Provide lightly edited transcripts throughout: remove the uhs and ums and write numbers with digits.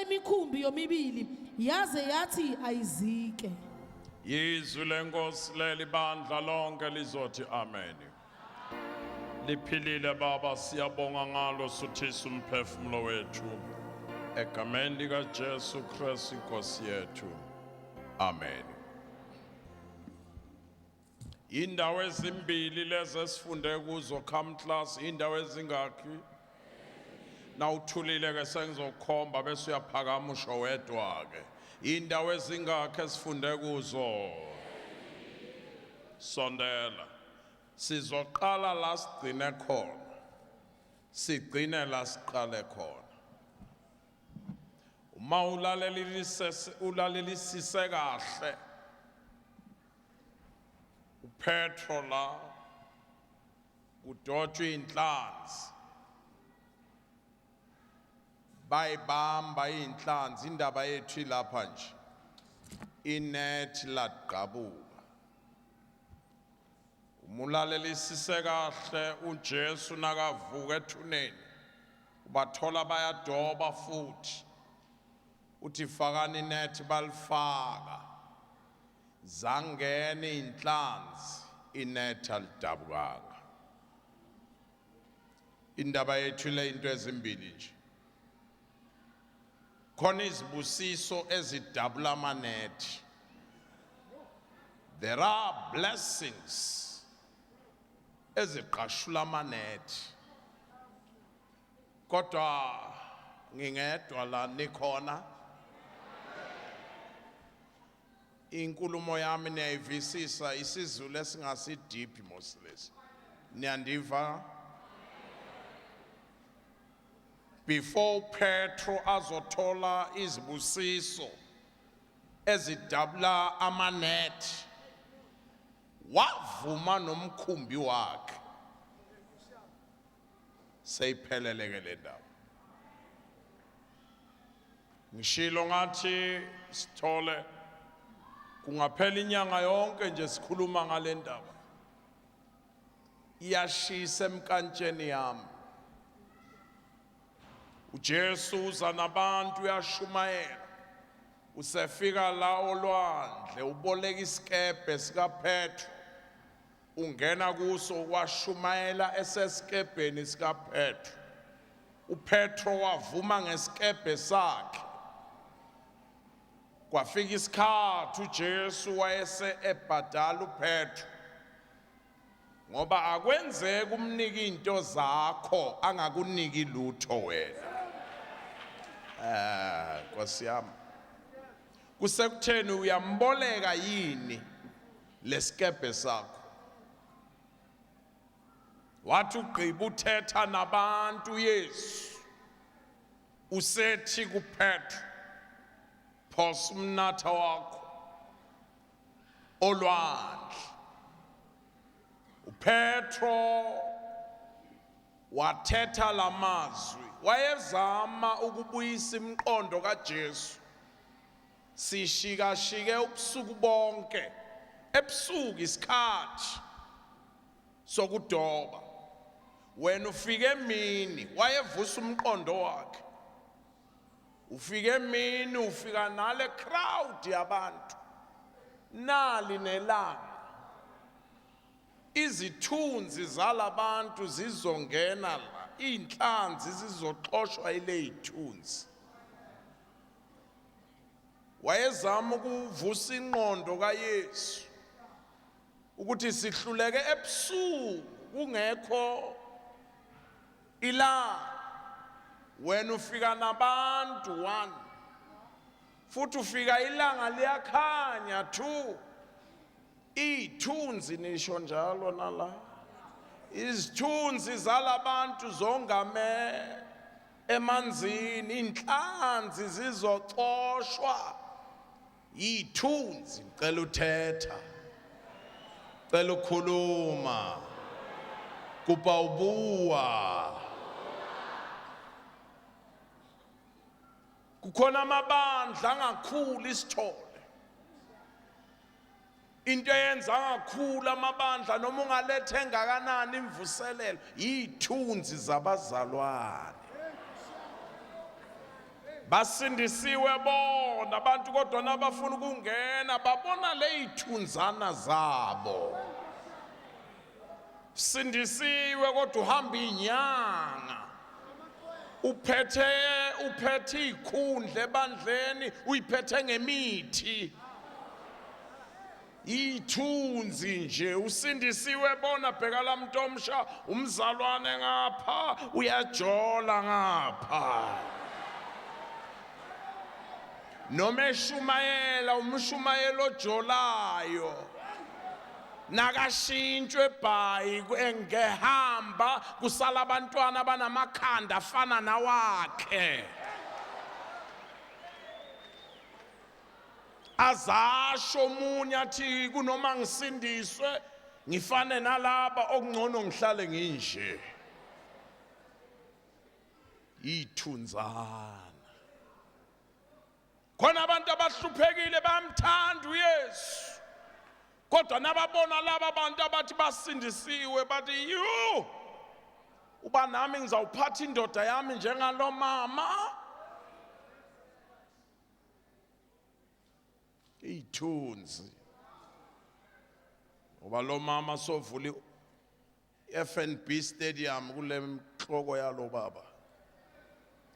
Imikhumbi yomibili yaze yathi ayizike. Yizwi lenkosi leli bandla lonke lizothi amen. Liphilile baba siyabonga ngalo suthisa umphefumulo wethu. Egameni lika Jesu Kristu inkosi yethu. Amen. Indawo ezimbili lezi esifunde kuzo come class indawo ezingakhi? Nawuthulile ke sengizokhomba bese uyaphakama usho wedwa ke. Indawo ezingakhi esifunde kuzo? Sondela. Sizoqala la sigcine khona. Sigcine la siqale khona. Uma ulalelisise ulalelisise kahle uPetro la kudotshwa inhlanzi bayibamba inhlanzi indaba yethu ilapha nje inet lagqabuka umulalelisise kahle uJesu nakavuka ethuneni ubathola bayadoba futhi uthi fakani inet balifaka zangena inhlanzi inet alidabukanga indaba yethu le into ezimbili nje khona izibusiso ezidabula amanethi there are blessings ezigqashula amanethi kodwa ngingedwa la nikhona inkulumo yami niyayivisisa isiZulu esingasidiphi mos lesi niyandiva before Petro azothola izibusiso ezidabula amanethi wavuma nomkhumbi wakhe seyiphelele ke le ndaba ngishilo ngathi sithole kungaphela inyanga yonke nje sikhuluma ngale ndaba iyashisa emkantsheni yami uJesu uza nabantu uyashumayela usefika la olwandle uboleka isikebhe sikaPetro ungena kuso washumayela esesikebheni sikaPetro uPetro wavuma ngesikebhe sakhe kwafika isikhathi uJesu wayese ebhadala uPetro ngoba akwenzeki umnike into zakho angakuniki lutho wena eh Nkosi yami kusekutheni uyamboleka yini lesikebhe sakho wathi ugqiba uthetha nabantu Yesu usethi kuPetro phosa umnatha wakho olwandle uPetro wathetha lamazwi wayezama ukubuyisa imiqondo kaJesu sishikashike ubusuku bonke ebusuku isikhathi sokudoba wena ufike emini wayevusa umqondo wakhe ufike emini ufika nale crowd yabantu nali nelanga izithunzi zalabantu zizongena la inhlanzi zizoxoshwa ile ithunzi wayezama ukuvusa ingqondo kaYesu ukuthi sihluleke ebusuku kungekho ilanga wena ufika nabantu one futhi ufika ilanga liyakhanya two iy'thunzi nisho njalo nala izithunzi zalabantu zongame emanzini inhlanzi zizocoshwa yithunzi ngicela uthetha cela ukhuluma kupa ubuwa kukhona amabandla angakhuli isithole into eyenza angakhula amabandla noma ungaletha engakanani imvuselelo yithunzi zabazalwane. Basindisiwe bona abantu, kodwa nabafuna ukungena babona leyithunzana zabo. Sindisiwe kodwa uhamba inyanga, uphethe ikhundla ebandleni, uyiphethe ngemithi, ithunzi nje. Usindisiwe bona, bheka la muntu omsha, umzalwane ngapha uyajola ngapha, noma eshumayela umshumayelo ojolayo, nakashintshwe ebhayi engehamba kusala abantwana abanamakhanda afana nawakhe, azasho omunye athi kunoma ngisindiswe ngifane nalaba, okungcono ngihlale nginje. Ithunzana khona abantu abahluphekile bayamthanda uYesu, kodwa nababona laba bantu abathi basindisiwe bathi yu, uba nami ngizawuphatha indoda yami njengalo mama. Iy'thunzi, ngoba lo mama sovula i-FNB Stadium kule mhloko yalo baba.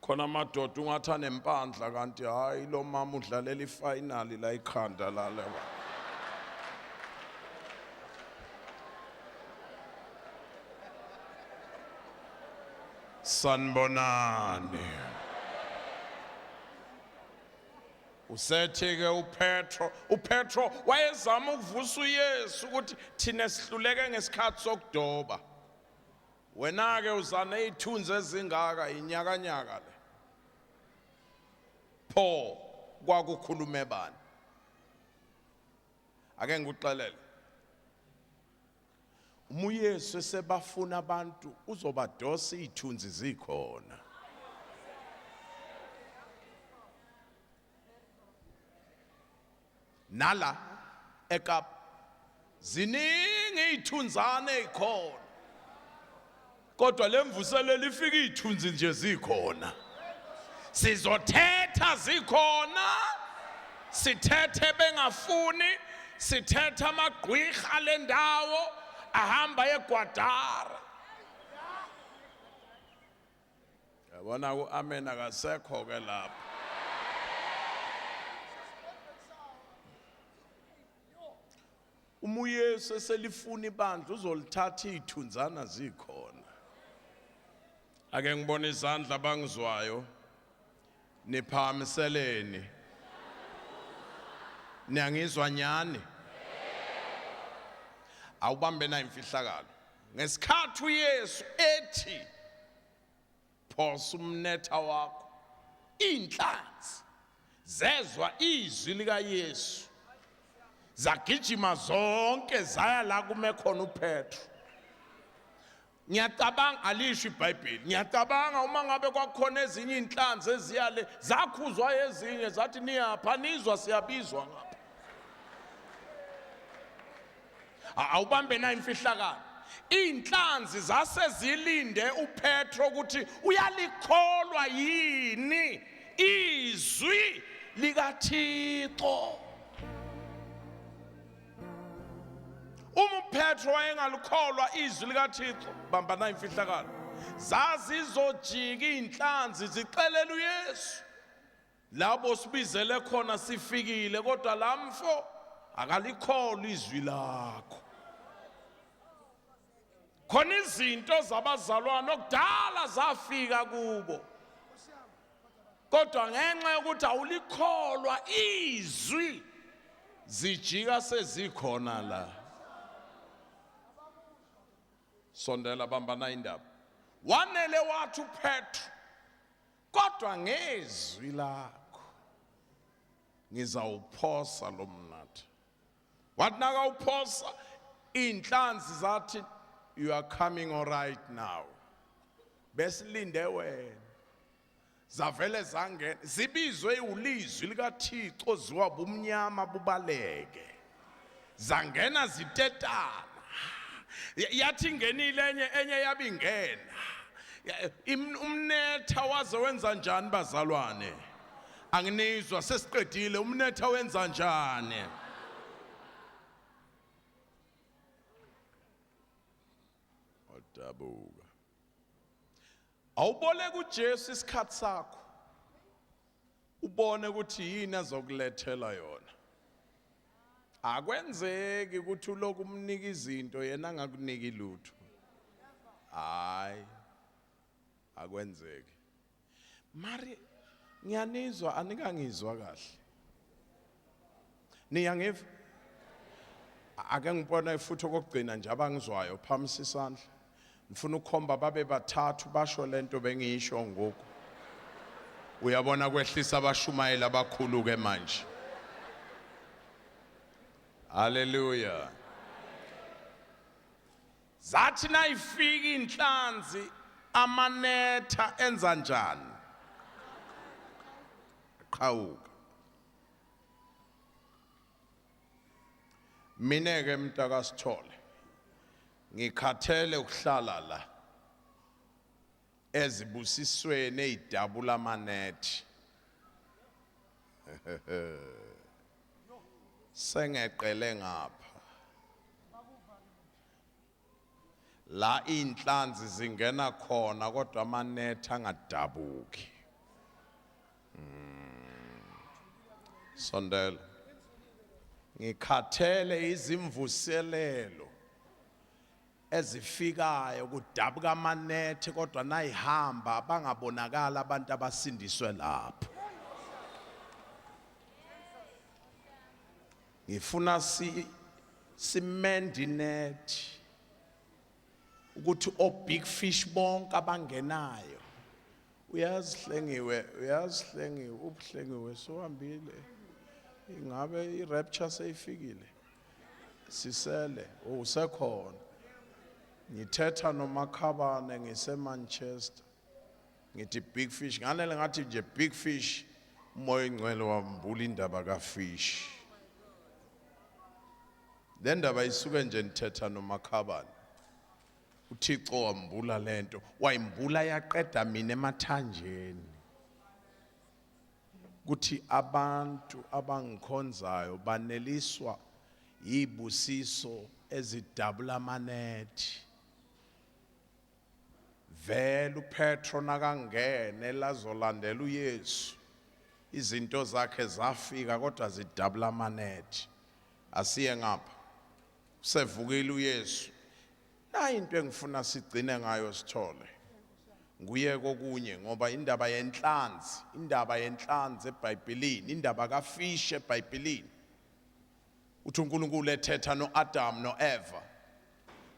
Khona amadoda ungathi anempandla, kanti hayi, lo mama udlalela ifinal la ikhanda lale. Sanibonani. Usethi ke uPetro wayezama ukuvusa uYesu ukuthi thina sihluleke ngesikhathi sokudoba, wena ke uzane izithunzi ezingaka, inyakanyaka le. Pho kwakukhulume bani? Ake ngikuxelele, uma uYesu esebafuna abantu uzobadosa izithunzi zikhona. Nala eKapa ziningi izithunzane ezikhona, kodwa lemvuselelo ifika izithunzi nje zikhona. Sizothetha zikhona, sithethe bengafuni, sithetha amagqwirha lendawo ahamba eGwadara. Yabona ku-amen akasekho ke lapho. Uma uYesu eselifuna ibandla uzolithatha izithunzana zikhona. Ake ngibone izandla bangizwayo, niphakamiseleni. Niyangizwa nyani? Awubambe na imfihlakalo. Ngesikhathi uYesu ethi phosa umnetha wakho, inhlanzi zezwa izwi likaYesu, zagijima zonke zaya la kume khona uPetro. Ngiyacabanga alisho iBhayibheli, ngiyacabanga uma ngabe kwakukhona ezinye inhlanzi eziyale zakhuzwa ezinye zathi niyapha, nizwa siyabizwa ngapha. Awubambe na imfihlakalo. Inhlanzi zase zilinde uPetro ukuthi uyalikholwa yini izwi likaThixo. Uma uPetro wayengalikholwa izwi likaThixo, bamba na imfihlakalo, zazizojika inhlanzi zixelela uYesu, labo sibizele khona sifikile, kodwa lamfo akalikholwa izwi lakho. Khona izinto zabazalwane okudala zafika kubo, kodwa ngenxa yokuthi awulikholwa izwi zijika sezikhona la. Sondela, bambana indaba. Wanele wathi uPetro, kodwa ngezwi lakho ngizawuphosa lo mnatha. Wathi nakawuphosa, inhlanzi zathi you are coming all right now, besilinde wena. Zavele zangena, zibizwe ulizwi likaThixo, ziwa bumnyama bubaleke, zangena zitetana. Yathi ingenile enye, enye yabingena. Umnetha waze wenza njani bazalwane? Anginizwa, sesiqedile. Umnetha wenza njani? Wadabuka. Awuboleka uJesu isikhathi sakho, ubone ukuthi yini azokulethela yona. Akwenzeki ukuthi uloku umnika izinto, yena angakuniki lutho. Hayi, akwenzeki. Mari ngiyanizwa, anikangizwa kahle. Niyangiva? Ake ngibone futhi okokugcina nje, abangizwayo phamisa isandla. Ngifuna ukukhomba babe bathathu, basho lento bengiyisho ngoku. Uyabona, kwehlisa abashumayeli abakhulu ke manje. Haleluya. Zathi nayifika inhlanzi, amanetha enza njani? Qhawuka. Mina ke, mntaka Sithole, ngikhathele ukuhlala la ezibusisweni ezidabula amanethi. Sengeqele ngapha la inhlanzi zingena khona kodwa amanethi angadabuki. Sondela. Ngikhathele izimvuselelo ezifikayo kudabuka amanethi, kodwa nayihamba bangabonakala abantu abasindiswe lapho. Ngifuna si simend inet ukuthi o big fish bonke abangenayo. Uyazihlengiwe, uyazihlengiwe, ubuhlengiwe, sohambile. Ingabe i-rapture seyifikile? Sisele usekhona. Ngithetha nomakhabane ngise-Manchester, ngithi big fish, nganele ngathi nje big fish, uMoya oNgcwele wambula indaba kafish. Le ndaba isuke nje nithetha nomakhabane, uThixo wambula lento, wayimbula yaqeda mina emathanjeni, kuthi abantu abangikhonzayo baneliswa yibusiso ezidabula amanethi. Vele uPetro nakangene lazolandela uYesu, izinto zakhe zafika kodwa zidabula amanethi. Asiye ngapha, usevukile uYesu. Nayi into engifuna sigcine ngayo, Sithole. Nguye kokunye, ngoba indaba yenhlanzi, indaba yenhlanzi eBhayibhelini, indaba kafish eBhayibhelini, uthi uNkulunkulu ethetha noAdam noEva,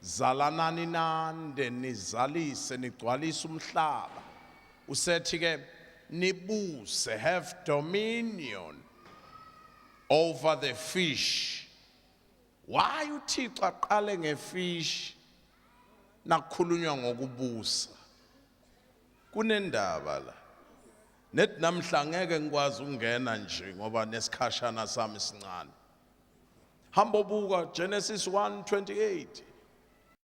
"Zalanani nande, nizalise, nigcwalise umhlaba." Usethi ke, "Nibuse, have dominion over the fish." Why uThixo aqale ngefish nakukhulunywa ngokubusa? Kunendaba la. Nethi namhla ngeke ngikwazi ukungena nje ngoba nesikhashana sami sincane. Hamba obuka Genesis 1:28.